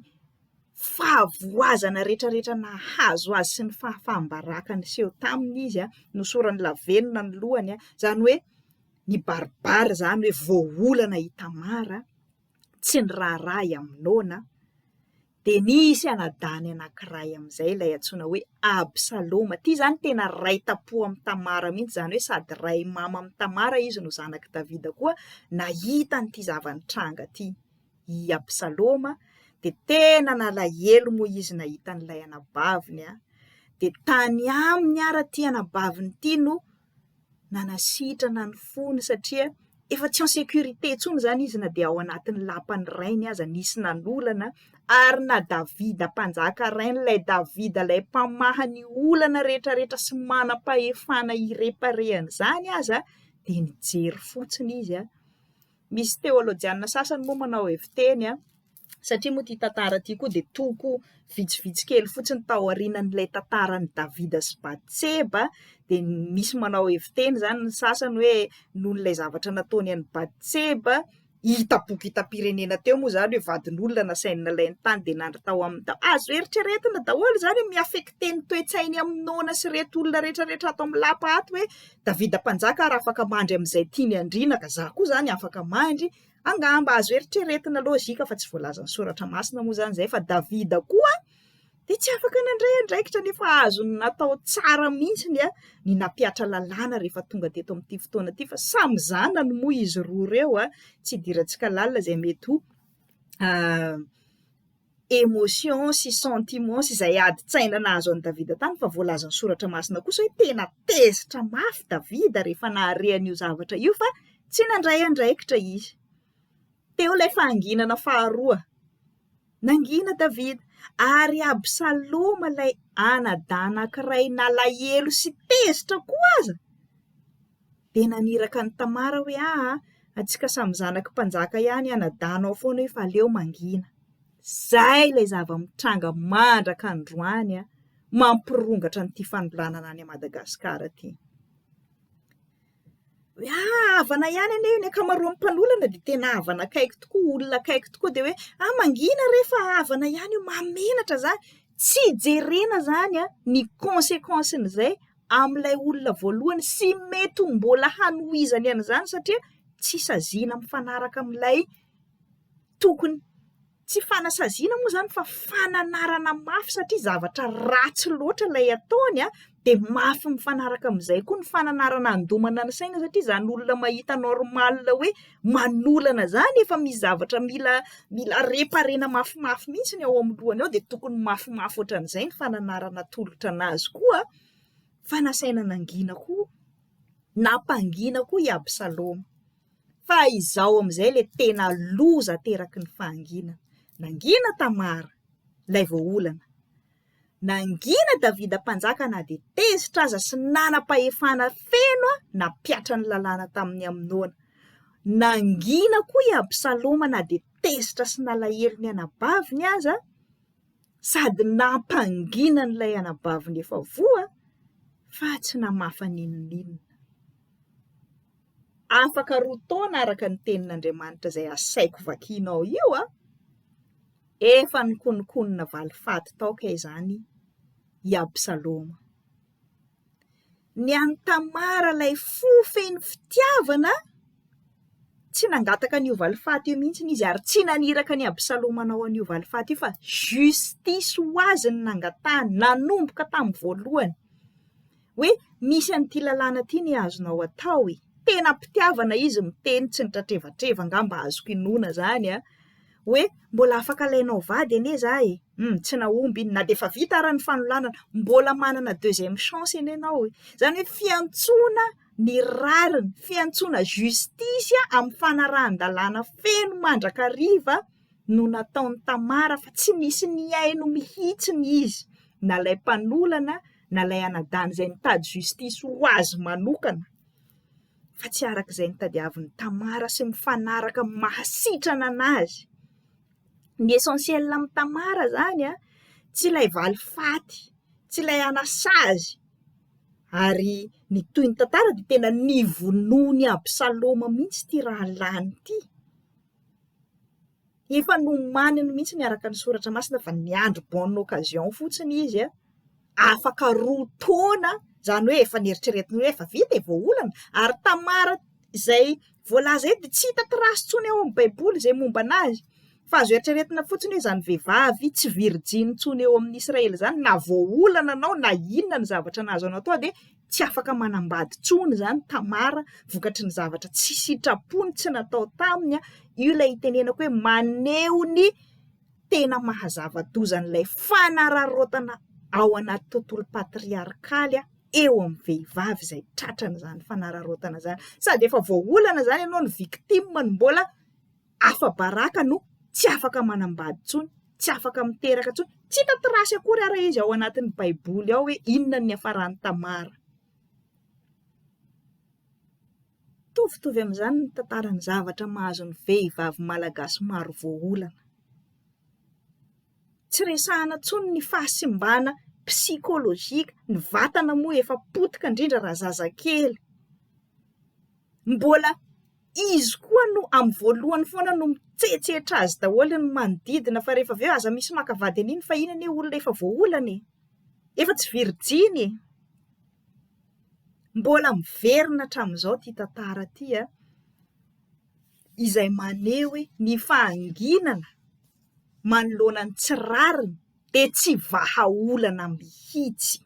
fahavoazana rehetrarehetra nahazo azy sy ny fahafaham-baraka niseho taminy izy, nosorany lavenona ny lohany, izany hoe nibaribary izany hoe voaolana i Tamara, tsy niraharaha i Amnona. Dia nisy anadahiny anankiray amin'izay, ilay antsoina hoe Absaloma. Ity izany tena ray tam-po amin'i Tamara mihitsy, izany hoe sady ray mama amin'i Tamara izy no zanak'i Davida koa. Nahita an'ity zava-nitranga ity i Absaloma, dia tena nalahelo moa izy nahita an'ilay anabaviny. Dia tany aminy ary ity anabaviny ity no nanasitrana ny fony satria efa tsy en sécurité intsony izany izy na dia ao anatin'ny lapan'ny rainy aza nisy nanolana ary na Davida mpanjaka rainy ilay Davida ilay mpamaha ny olana rehetrarehetra sy manam-pahefana hi-reparer an'izany aza dia nijery fotsiny izy Misy teolojianina sasany moa manao heviteny an, satria moa ity tantara ity koa dia toko vitsivitsy kely fotsiny tao aorianan'ilay tantaran'i Davida sy Batseba, dia misy manao heviteny izany ny sasany hoe noho ilay zavatra nataony an'i Batseba, hita boky hitam-pirenena teo moa izany hoe vadin'olona nasainy nalainy tany dia nandry tao aminy tao. Azo eritreretina daholo izany hoe mi-affecter ny toe-tsain'i Amnona sy ireto olona rehetra rehetra ato amin'ny lapa ato hoe Davida mpanjaka ary afaka mandry amin'izay tiany handriana ka za koa zany afaka mandry, angamba azo eritreretina lojika fa tsy voalazan'ny soratra masina moa zany izay fa Davida koa dia tsy afaka nandray andraikitra nefa azony natao tsara mihitsy ny nampihatra lalàna rehefa tonga teto amin'ity fotoana ity fa samy zanany moa izy roa ireo tsy idirantsika lalina izay mety ho émotion sy sentiment sy izay adin-tsaina nahazo an'i Davida tany fa voalazan'ny soratra masina kosa hoe tena tezitra mafy Davida rehefa nahare an'io zavatra io fa tsy nandray andraikitra izy. Teo ilay fahanginana faharoa. Nangina Davida ary Absaloma ilay anadahy anankiray nalahelo sy tezitra koa aza dia naniraka an'i Tamara hoe aa antsika samy zanaky mpanjaka ihany anadahinao foana io fa aleo mangina. Izay ilay zava-mitranga mandraka androany mampirongatra an'ity fanolanana any Madagasikara ity. Hoe ah havana ihany anie io, ny ankamaroan'ny mpanolana dia tena havana akaiky tokoa, olona akaiky tokoa dia hoe ah mangina re fa havana ihany io, mahamenatra izany. Tsy jerena izany ny consequence-n'izay. amin'ilay olona voalohany sy mety ho mbola hanohizany an'izany satria tsy saziana mifanaraka amin'ilay tokony Tsy fanasaziana moa izany fa fananarana mafy satria zavatra ratsy loatra ilay ataony dia mafy mifanaraka amin'izay koa ny fananarana handomana ny saina satria izany olona mahita normal hoe manolana izany efa misy zavatra mila mila reparena mafimafy mihitsy ny ao amin'ny lohany ao dia tokony mafimafy ohatran'izay ny fananarana atolotra an'azy koa fa nasaina nangina koa nampangina koa i Absaloma. Fa izao amin'izay ilay tena loza ateraky ny fahanginana. Nangina Tamara, ilay voaolana. Nangina Davida mpanjaka na dia tezitra aza sy nanam-pahefana feno nampihatra ny lalàna tamin'i Amnona. Nangina koa i Absaloma na dia tezitra sy nalahelo ny anabaviny aza, sady nampangina an'ilay anabaviny efa voa fa tsy namafa n'inon'inona. Afaka roa taona araka ny tenin'Andriamanitra izay asaiko vakianao io a, efa nikononkonona valifaty tao kay izany i Absaloma. Ny an'i Tamara ilay fo feno fitiavana, tsy nangataka an'io valifaty io mihitsy izy ary tsy naniraka an'i Absaloma hanao an'io valifaty io fa justice ho azy no nangatahany nanomboka tamin'ny voalohany. Hoe misy an'ity lalàna ity ny azonao atao e! Tena am-pitiavana izy miteny tsy nitratrevatreva angamba azoko inoana izany an! Hoe mbola afaka alainao vady anie za e! Hum tsy nahomby iny na dia efa vita ara ny fanolanana, mbola manana deuxième chance anie ianao e! Izany hoe fiantsoana ny rariny, fiantsoana justice amin'ny fanarahan-dalàna feno mandrakariva no nataon'i Tamara fa tsy nisy nihaino mihitsiny izy na ilay mpanolana na ilay anadany izay nitady justice ho azy manokana fa tsy araka izay nitadiavin'i Tamara sy mifanaraka amin'ny mahasitrana anazy. Ny essentiel amin'i Tamara izany an, tsy ilay valifaty, tsy ilay hanasazy ary ny tohin'ny tantara dia tena nivonoan'i Absaloma mihitsy ity rahalahiny ity. Efa nomaniny mihitsy araka ny soratra masina fa niandry bonne occasion fotsiny izy an, afaka roa taona, izany hoe efa neritreretiny hoe efa vita e, voaolana, ary Tamara izay voalaza eto dia tsy hita trace intsony ao amin'ny baiboly izay momba an'azy, fa azo eritreretina fotsiny hoe izany vehivavy tsy virjiny intsony eo amin'ny Israely izany na voaolana anao na inona ny zavatra nahazo anao tao dia tsy afaka manambady intsony izany Tamara vokatry ny zavatra tsy sitrapony tsy natao taminy, io ilay itenenako hoe maneho ny tena maha zava-doza an'ilay fanararaotana ao anaty tontolo patriarkaly eo amin'ny vehivavy izay tratran'izany fanararaotana izany, sady efa voaolana izany ianao no victime no mbola afa-baraka no tsy afaka manambady intsony, tsy afaka miteraka intsony, tsy hita trace akory ara izy ao anatin'ny baiboly ao hoe inona ny niafaran'i Tamara. Mitovitovy amin'izany ny tantaran'ny zavatra mahazo ny vehivavy malagasy maro voaolana. Tsy resahana intsony ny fahasimbana psikolojika, ny vatana moa efa potika indrindra raha zazakely. Mbola izy koa no amin'ny voalohany foana no mitsetsetra azy daholo ny manodidina fa rehefa avy eo aza misy maka vady an'iny fa iny anie olona efa voaolana e! Efa tsy virjiny e! Mbola miverina hatramin'izao ity tantara ity a, izay maneho hoe ny fahanginana manoloana ny tsy rariny dia tsy vahaolana mihitsy.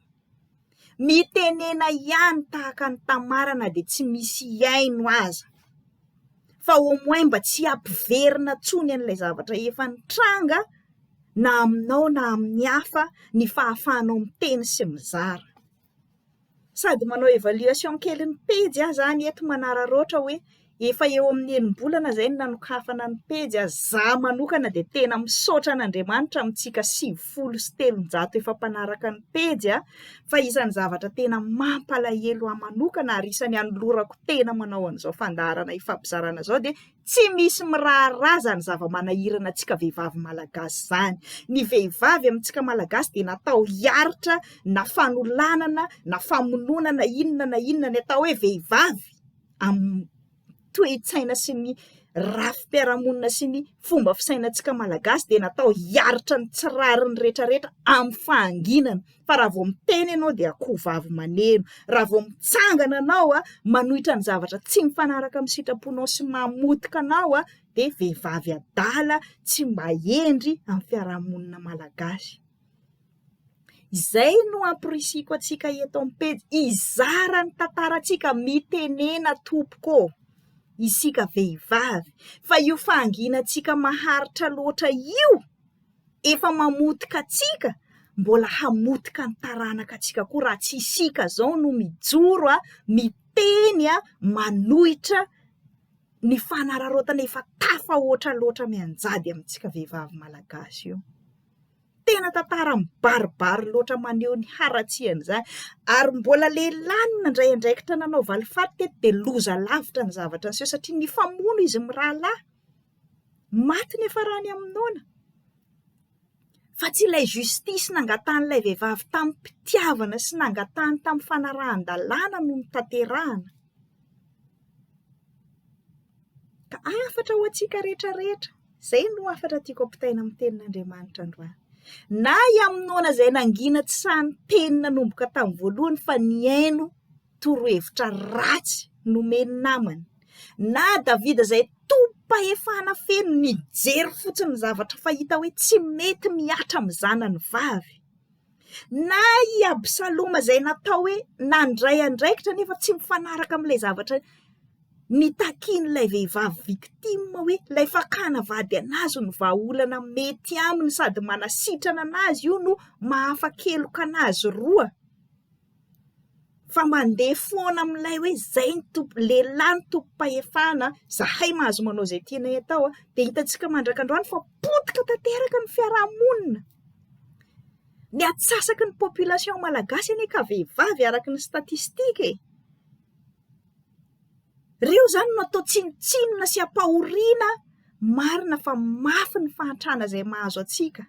Mitenena ihany tahaka an'i Tamara na dia tsy misy hihaino aza. Fa au moins mba tsy hampiverina intsony an'ilay zavatra efa nitranga na aminao na amin'ny hafa ny fahafahanao miteny sy mizara. Sady manao évaluation kely ny pejy aho zany eto manararaotra hoe efa eo amin'ny enim-bolana izay no nanokafana ny pejy a, za manokana dia tena misaotra an'Andriamanitra amintsika 390 efa mpanaraka ny pejy a, fa isan'ny zavatra tena mampalahelo ahy manokana ary isan'ny anolorako tena manao an'izao fandaharana ifampizarana izao dia Tsy misy miraharaha izany zava-manahirana antsika vehivavy malagasy izany. Ny vehivavy amintsika malagasy dia natao hiaritra na fanolanana na famonoana na inona na inona. Ny atao hoe vehivavy amin'ny toe-tsaina sy ny rafi-piarahamonina sy ny fomba fisainantsika Malagasy dia natao hiaritra ny tsy rariny rehetrarehetra amin'ny fahanginana. Fa raha vao miteny ianao dia akoho vavy maneno. Raha vao mitsangana anao manohitra ny zavatra tsy mifanaraka amin'ny sitraponao sy mamotika anao dia vehivavy adala tsy mba hendry amin'ny fiarahamonina Malagasy. Izay no amporisihiko antsika eto amin'ny pejy, hizara ny tantarantsika, mitenena tompoko ô! Isika vehivavy, fa io fahanginantsika maharitra loatra io, efa mamotika antsika, mbola hamotika ny taranaka antsika koa raha tsy isika izao no mijoro, miteny, manohitra ny fanararaotana efa tafahoatra loatra mianjady amintsika vehivavy malagasy io. Tena tantara mibaribary loatra maneho ny haratsian'izany. Ary mbola lehilahy no nandray andraikitra nanao valifaty teto dia loza lavitra ny zavatra niseho satria nifamono izy mirahalahy. Maty niafarany Amnona. Fa tsy ilay justice nangatahan'ilay vehivavy tamim-pitiavana sy nangatahany tamin'ny fanarahan-dalàna no notanterahana. Ka hafatra ho antsika rehetra rehetra. Izay no hafatra tiako ampitaina amin'ny tenin'Andriamanitra androany. Na i Amnona izay nangina tsy sahy niteny nanomboka tamin'ny voalohany fa nihaino torohevitra ratsy nomen'ny namany. Na Davida izay tompom-pahefana feno nijery fotsiny ny zavatra fahita hoe tsy mety mihatra amin'ny zanany vavy. Na i Absaloma izay natao hoe nandray andraikitra nefa tsy mifanaraka amin'ilay zavatra nitakian'ilay vehivavy victime hoe ilay fakana vady an'azy no vahaolana mety aminy sady manasitrana an'azy io no mahafa-keloka an'azy roa. Fa mandeha foana amin'ilay hoe izay ny tompo, lehilahy ny tompom-pahefana, zahay mahazo manao izay tianay atao, dia hitantsika mandrak'androany fa potika tanteraka ny fiarahamonina. Ny atsasaky ny population malagasy anie ka vehivavy araka ny statistique e! Ireo izany no atao tsinontsinona sy ampahoriana, marina fa mafy ny fahantrana izay mahazo antsika.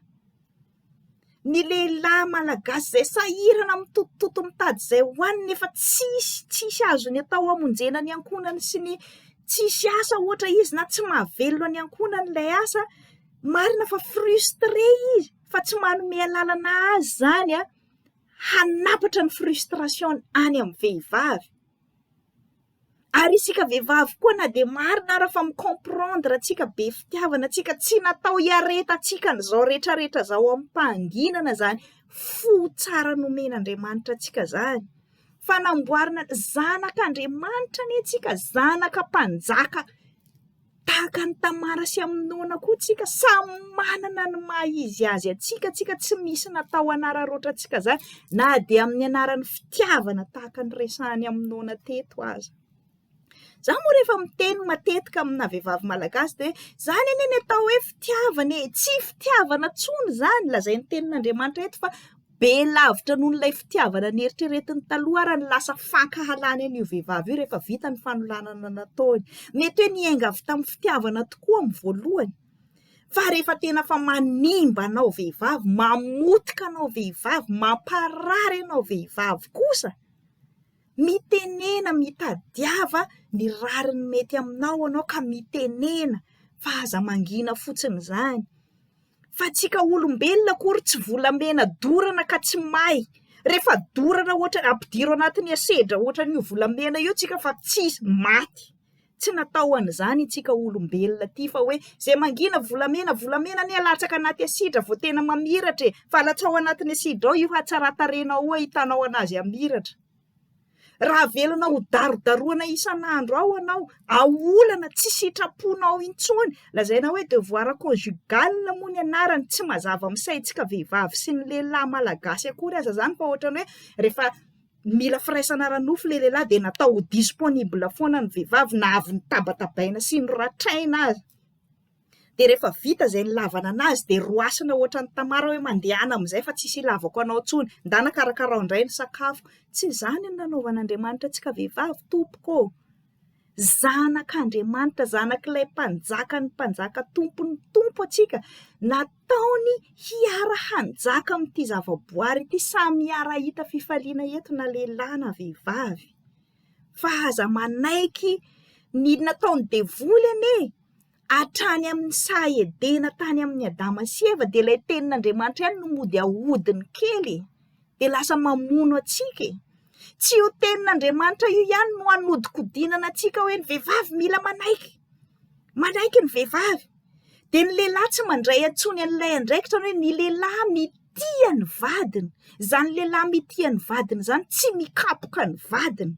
Ny lehilahy malagasy izay sahirana mitotototo mitady izay hohaniny nefa tsisy tsisy azony atao hamonjena ny ankohonany sy ny tsisy asa ohatra izy na tsy mahavelona ny ankohonany ilay asa, marina fa frustré izy fa tsy manome alalana azy izany hanapatra ny frustration-ny any amin'ny vehivavy. Ary isika vehivavy koa na dia marina ara fa mi-comprendre antsika, be fitiavana antsika, tsy natao hiaretantsika an'izao rehetrarehetra izao amim-pahanginana izany fo tsara nomen'Andriamanitra antsika izany. Fa namboarina, zanak'Andriamanitra anie tsika, zanaka mpanjaka. Tahaka an'i Tamara sy Amnona koa tsika, samy manana ny maha izy azy antsika, tsika tsy misy natao hanararaotra antsika izany, na dia amin'ny anaran'ny fitiavana tahaka ny resahan'i Amnona teto aza. Za moa rehefa miteny matetika amina vehivavy malagasy dia hoe izany anie ny atao hoe fitiavana e, tsy fitiavana intsony izany lazain'ny tenin'Andriamanitra eto fa Be lavitra noho ilay fitiavana neritreretiny taloha ary ny lasa fankahalany an'io vehivavy io rehefa vita ny fanolanana nataony. Mety hoe niainga avy tamin'ny fitiavana tokoa amin'ny voalohany, fa rehefa tena fa manimba anao vehivavy, mamotika anao vehivavy, mamparary anao vehivavy kosa, mitenena, mitadiava ny rariny mety aminao ianao ka mitenena fa aza mangina fotsiny izany. Fa tsika olombelona akory tsy volamena dorana ka tsy may. Rehefa dorana ohatra ampidiro anatin'ny asedra ohatran'io volamena io tsika fa tsisy maty. Tsy natao an'izany itsika olombelona ty fa hoe zay mangina volamena, volamena anie alatsaka anaty asidra vao tena mamiratra e! Fa alatsao anatin'ny asidra ao io hatsaran-tarehinao io ahitanao anazy hamiratra. Raha avelona ho darodaroana isan'andro ao ianao, aolana tsy sitraponao intsony, lazaina hoe devoir conjugal moa ny anarany, tsy mazava amin'ny saintsika vehivavy sy ny lehilahy malagasy akory aza izany fa ohatran'ny hoe rehefa mila firaisana ara-nofo ilay lehilahy dia natao ho disponible foana ny vehivavy na avy notabatabaina sy noratraina aza. Dia rehefa vita izay nilavana anazy dia roasina ohatran'i Tamara hoe mandehana amin'izay fa tsisy ilavako anao intsony, ndana karakarao indray ny sakafo. Tsy izany no nanaovan'Andriamanitra antsika vehivavy tompoko ô! Zanak'Andriamanitra, zanak'ilay Mpanjakan'ny mpanjaka, Tompon'ny tompo antsika, nataony hiara-hanjaka amin'ity zavaboary ity, samy hiara-hahita fifaliana eto na lehilahy na vehivavy. Fa aza manaiky ny nataon'ny devoly anie. Hatrany amin'ny saha Edena tany amin'i Adama sy Eva dia ilay tenin'Andriamanitra ihany no mody ahodiny kely e! Dia lasa mamono antsika e! Tsy io tenin'Andriamanitra io ihany no hanodikodinana antsika hoe ny vehivavy mila manaiky. Manaiky ny vehivavy. Dia ny lehilahy tsy mandray intsony an'ilay andraikitra hoe ny lehilahy mitia ny vadiny. Izany lehilahy mitia ny vadiny izany tsy mikapoka ny vadiny.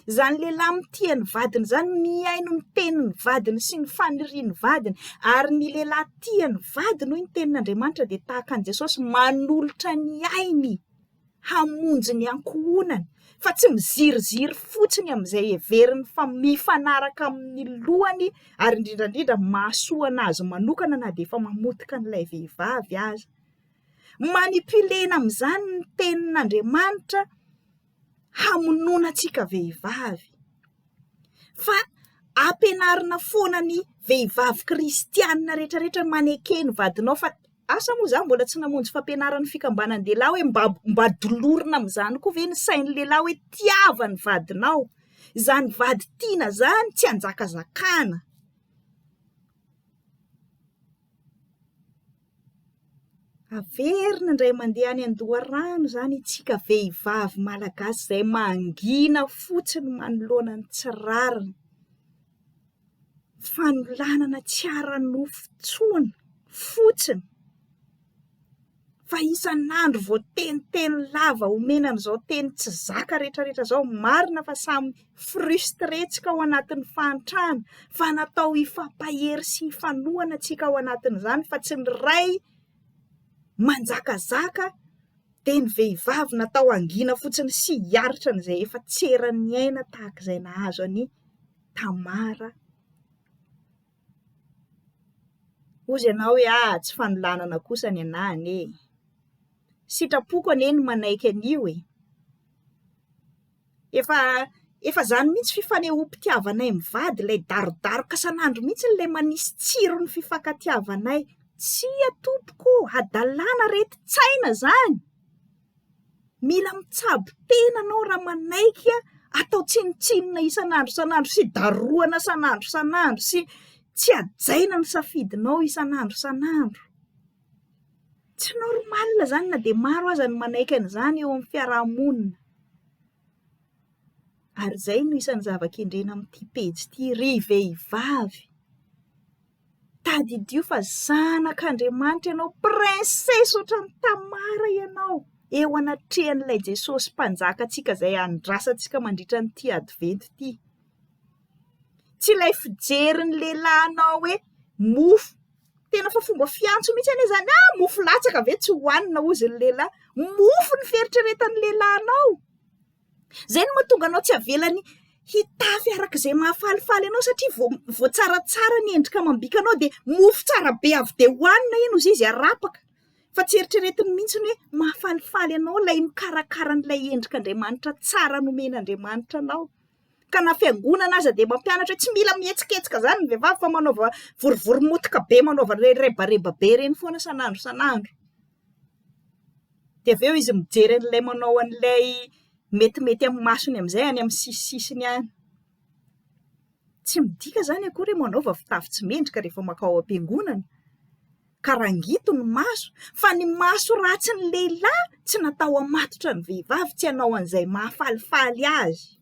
Izany lehilahy mitia ny vadiny izany mihaino ny tenin'ny vadiny sy ny fanirian'ny vadiny. Ary ny lehilahy tia ny vadiny hoy ny tenin'Andriamanitra dia tahaka an'i Jesosy manolotra ny ainy hamonjy ny ankohonany fa tsy miziriziry fotsiny amin'izay heveriny fa mifanaraka amin'ny lohany ary indrindra indrindra mahasoa an'azy manokana na dia efa mamotika an'ilay vehivavy aza. Manipulena amin'izany ny tenin'Andriamanitra hamonoana antsika vehivavy. Fa ampianarina foana ny vehivavy kristianina rehetra rehetra maneke ny vadinao fa asa moa za mbola tsy namonjy fampianaran'ny fikambanan-dehilahy hoe mba mba dolorina amin'izany koa ve ny sain'ny lehilahy hoe tiava ny vadinao, izany vady tiana izany tsy anjakazakana. Averina indray mandeha any an-doharano izany isika vehivavy malagasy izay mangina fotsiny manoloana ny tsy rariny. Fanolanana tsy ara-nofo intsony fotsiny fa isan'andro voateniteny lava omena an'izao teny tsy zaka rehetra rehetra izao, marina fa samy frustré tsika ao anatin'ny fahantrana fa natao hifampahery sy hifanohana tsika ao anatin'izany fa tsy ny ray manjakazaka dia ny vehivavy natao hangina fotsiny sy hiaritra an'izay efa tsy eran'ny aina tahaka izay nahazo an'i Tamara. Hozy ianao hoe ah tsy fanolanana kosa ny anah anie e! Sitrapoko anie ny manaiky an'io e! Efa efa izany mihitsy fifanehoam-pitiavanay mivady, ilay darodaroka isan'andro mihitsy ilay manisy tsiro ny fifankatiavanay. Tsia tompoko ô, hadalana aretin-tsaina izany! Mila mitsabo tena anao raha manaiky atao tsinontsinona isan'andro isan'andro sy darohana isan'andro isan'andro sy tsy hajaina ny safidinao isan'andro isan'andro. Tsy normal izany na dia maro aza ny manaiky an'izany eo amin'ny fiarahamonina. Ary izay no isan'ny zava-kendrena amin'ity pejy ity ry vehivavy. Tadidio fa zanak'Andriamanitra ianao, princesse ohatran'i Tamara ianao eo anatrehan'ilay Jesosy Mpanjakantsika izay andrasantsika mandritra an'ity advento ity. Tsy ilay fijerin'ny lehilahy anao hoe mofo, tena efa fomba fiantso mihitsy anie izany, ah mofo latsaka ve tsy hohanina hozy ny lehilahy, mofo ny fieritreretan'ny lehilahy anao. Izay no mahatonga anao tsy avelany hitafy araka izay mahafalifaly anao satria vao vao tsaratsara ny endrika amam-bikanao dia mofo tsara be avy dia hohanina iny hozy izy arapaka fa tsy eritreretiny mihitsy ny hoe mahafalifaly anao ilay mikarakara an'ilay endrik'Andriamanitra tsara nomen'Andriamanitra anao. Ka na fiangonana aza dia mampianatra hoe tsy mila mihetsiketsika izany ny vehivavy fa manaova vorivory motoka be, manaova rebareba be ireny foana isan'andro isan'andro. Dia avy eo izy mijery an'ilay manao an'ilay metimety amin'ny masony amin'izay any amin'ny sisisisiny any. Tsy midika izany akory hoe manaova fitafy tsy mendrika rehefa mankao am-piangonana, ka rangito ny maso, fa ny maso ratsin'ny lehilahy tsy natao hamatotra ny vehivavy tsy hanao an'izay mahafalifaly azy.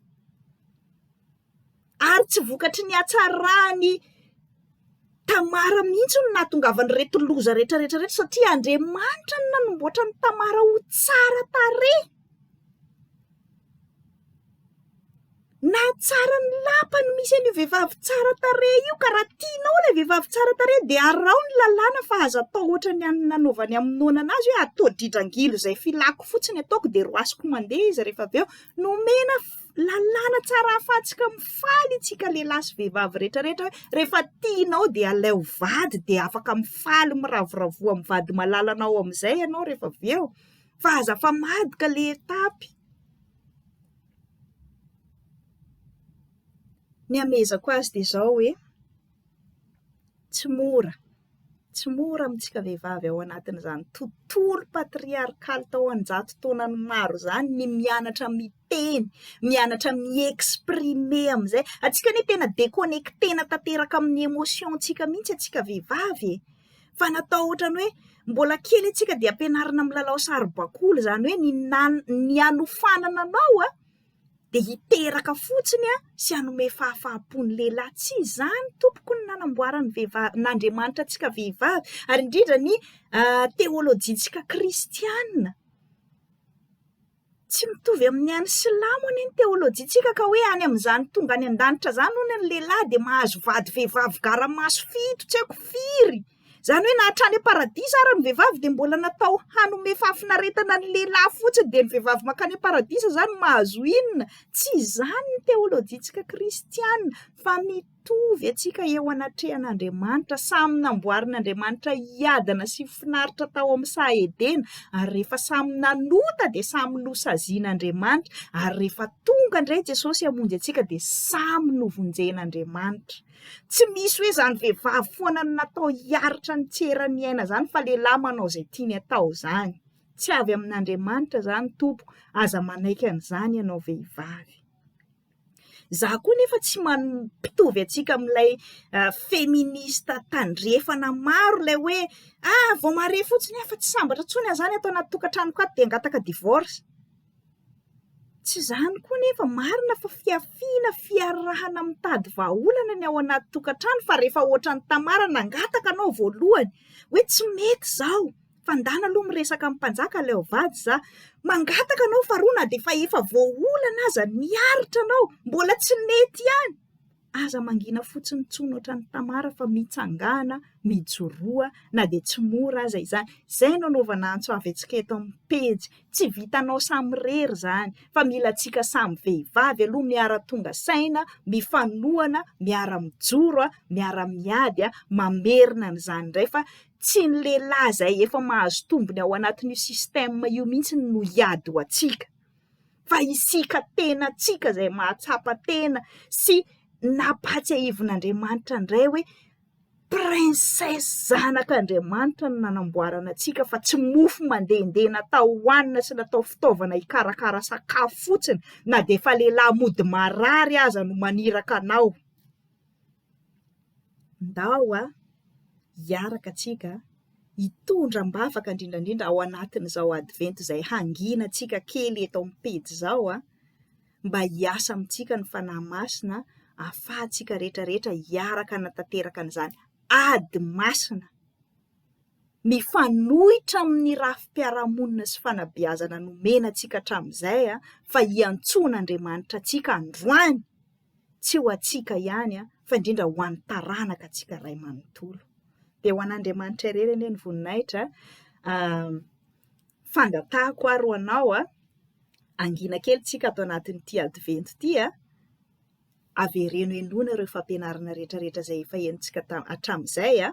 Ary tsy vokatry ny hatsaran'i Tamara mihitsy no nahatongavan'ireto loza rehetra rehetra ireto satria Andriamanitra no nanomboatra an'i Tamara ho tsara tarehy. Nahatsara ny lapa no misy an'io vehivavy tsara tarehy io ka raha tianao ilay vehivavy tsara tarehy dia araho ny lalàna fa aza atao ohatran'ny an'ny nanaovan'i Amnona anazy hoe atao dridrangilo izay filako fotsiny ataoko dia roasiko mandeha izy rehefa avy eo. Nomena Lalàna tsara ahafahantsika mifaly itsika lehilahy sy vehivavy rehetra rehetra hoe rehefa tianao dia aleo vady dia afaka mifaly miravoravoa amin'ny vady malalanao amin'izay ianao rehefa avy eo fa aza afamadika le etapy. Ny hamehezako azy dia izao hoe tsy mora. Tsy mora amintsika vehivavy ao anatin'izany tontolo patriarkaly tao an-jato taonany maro izany ny mianatra miteny, mianatra mi-exprimer amin'izay. Antsika anie tena déconnecter-na tanteraka amin'ny émotion-ntsika mihitsy antsika vehivavy e! Fa natao ohatran'ny hoe mbola kely antsika dia ampianarina milalao saribakoly, izany hoe ny ny hanofanana anao an, dia hiteraka fotsiny sy hanome fahafaham-po ny lehilahy. Tsy izany tompoko no nanamboaran'ny vehivavy, n'Andriamanitra antsika vehivavy, ary indrindra ny teolojiantsika kristiana. Tsy mitovy amin'ny an'ny silamo anie ny teolojiantsika ka hoe any amin'izany tonga any an-danitra izany hono ny lehilahy dia mahazo vady vehivavy gara-maso fito tsy haiko firy. Izany hoe na hatrany am-paradisa ara ny vehivavy dia mbola natao hanome fahafinaretana ny lehilahy fotsiny dia ny vehivavy mankany am-paradisa izany mahazo inona? Tsy izany ny teolojiantsika kristiana fa mitovy antsika eo anatrehan'Andriamanitra, samy namboarin'Andriamanitra hiadana sy finaritra tao amin'ny saha Edena ary rehefa samy nanota dia samy nosazian'Andriamanitra ary rehefa tonga indray Jesosy hamonjy antsika dia samy novonjen'Andriamanitra. Tsy misy hoe izany vehivavy foana no natao hiaritra ny tsy eran'ny aina izany fa lehilahy manao izay tiany atao izany. Tsy avy amin'Andriamanitra izany tompoko, aza manaiky an'izany ianao vehivavy. Za koa nefa tsy mampitovy antsika amin'ilay feministe tandrefana maro ilay hoe ah vao mahare fotsiny aho fa tsy sambatra intsony aho izany ato anaty tokantranoko ato dia hangataka divorce. Tsy izany koa nefa, marina fa fihafiana, fiarahana mitady vahaolana ny ao anaty tokantrano fa rehefa ohatran'i Tamara nangataka anao voalohany hoe tsy mety izao fa ndana aloha miresaka amin'ny mpanjaka aleo vady za, mangataka anao faharoa na dia efa efa voaolana aza niaritra anao mbola tsy nety ihany. Aza mangina fotsiny intsony ohatran'i Tamara fa mitsangàna, mijoroa na dia tsy mora aza izany. Izay no anaovana antso avy antsika eto amin'ny pejy. Tsy vitanao samirery izany fa mila antsika samy vehivavy aloha miara-tonga saina, mifanohana, miara-mijoro, miara-miady, mamerina an'izany indray fa tsy ny lehilahy izay efa mahazo tombony ao anatin'io système io mihitsy no hiady ho antsika. fa isika tenantsika izay mahatsapa tena sy nampahatsiahivin'Andriamanitra indray hoe princesse zanak'Andriamanitra no nanamboarana antsika fa tsy mofo mandehandeha natao hohanina sy natao fitaovana hikarakara sakafo fotsiny na dia efa lehilahy mody marary aza no maniraka anao. Ndao a, hiaraka tsika hitondra am-bavaka indrindra indrindra ao anatin'izao advento izay hangina antsika kely eto amin'ny pejy izao a, mba hiasa amintsika ny Fanahy Masina ahafahantsika rehetra rehetra hiaraka hanatanteraka an'izany ady masina mifanohitra amin'ny rafi-piarahamonina sy fanabeazana nomena antsika hatramin'izay fa hiantsoan'Andriamanitra antsika androany. tsy ho antsika ihany fa indrindra ho an'ny taranaka antsika ray manontolo. Dia ho an'Andriamanitra irery anie ny voninahitra. Fangatahako ary ho anao, hangina kely tsika ato anatin'ity advento ity, avereno henoina ireo fampianarana rehetra rehetra izay efa henontsika hatramin'izay,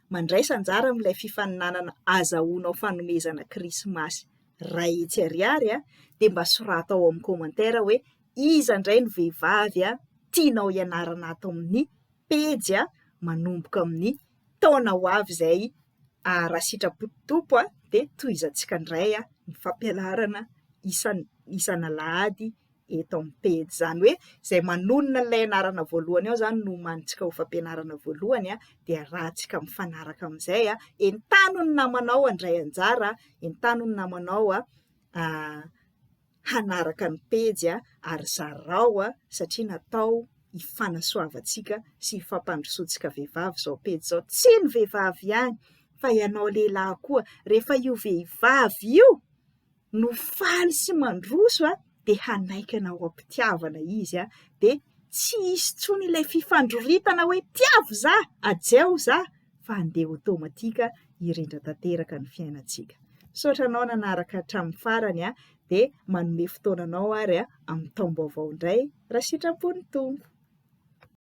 mandraisa anjara amin'ilay fifaninanana azahoanao fanomezana krismasy iray hetsy ariary, dia mba sorato ao amin'ny commentaire hoe Iza indray no vehivavy tianao hianarana ato amin'ny pejy manomboka amin'ny taona ho avy izay raha sitrapon'ny Tompo dia tohizantsika indray ny fampianarana isan'alahady eto amin'ny pejy. Izany hoe izay manonona an'ilay anarana voalohany ao izany no omanintsika ho fampianarana voalohany dia arahantsika mifanaraka amin'izay. Entano ny namanao handray anjara, entano ny namanao hanaraka ny pejy ary zarao satria natao hifanasoavantsika sy hifampandrosoantsika vehivavy izao pejy izao. Tsy ny vehivavy ihany fa ianao lehilahy koa. Rehefa io vehivavy io no faly sy mandroso dia hanaiky anao am-pitiavana izy dia tsy hisy intsony ilay fifandroritana hoe tiavo za, hajao za fa handeha automatique hirindra tanteraka ny fiainantsika. Misaotra anao nanaraka hatramin'ny farany dia manome fotoana anao ary amin'ny taom-baovao indray raha sitrapon'ny Tompo.